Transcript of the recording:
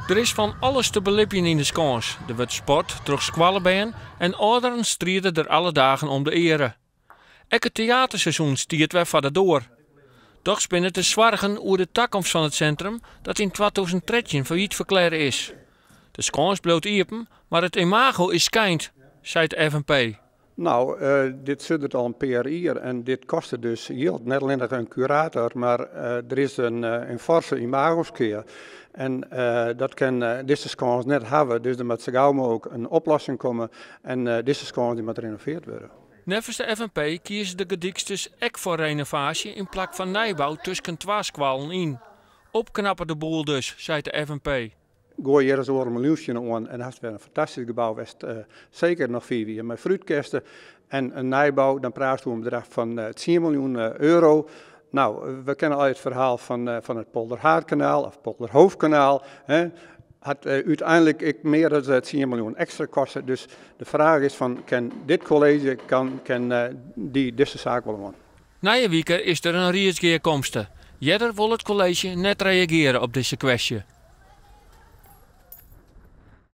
Der is fan alles te belibjen yn De Skâns. Der wurdt sport troch skoallebern en âlderen stride der alle dagen om de eare. Ek it teaterseizoen stiet wer foar de doar. Dochs binne der soargen oer de takomst fan it sintrum dat yn 2013 fallyt ferklearre is. De Skâns bliuwt iepen, mar it imago is skeind, seit de FNP. No, dit suddert al in pear jier en dit kostet dus jild. Net allinnich in kurator, mar der is in forse imagoskea. En dat kin dizze Skâns net hawwe, dus der moat sa gau mooglik in oplossing komme en dizze Skâns dy moat renoveard wurde. Neffens de FNP kieze de Gerdyksters ek foar renovaasje yn plak fan nijbou tusken twa skoallen yn. Opknappe de boel dus, seit de FNP. Goai hjir ris oardel miljoen tsjin oan en hast wer in fantastysk gebou wêr'tst seker noch 5 jier mei foarút kinst. En in nijbou, dan praatst oer in bedrach fan 10 miljoen euro. No, we kenne al it ferhaal fan it Polderhaadkanaal of Polderhoofdkanaal. Hè. Hat úteinlik ek mear dan 10 miljoen ekstra koste. Dus de fraach is fan, kin dit kolleezje, kin dy dizze saak wol oan? Nije wike is der in riedsgearkomste. Earder wol it kolleezje net reagearje op dizze kwestje.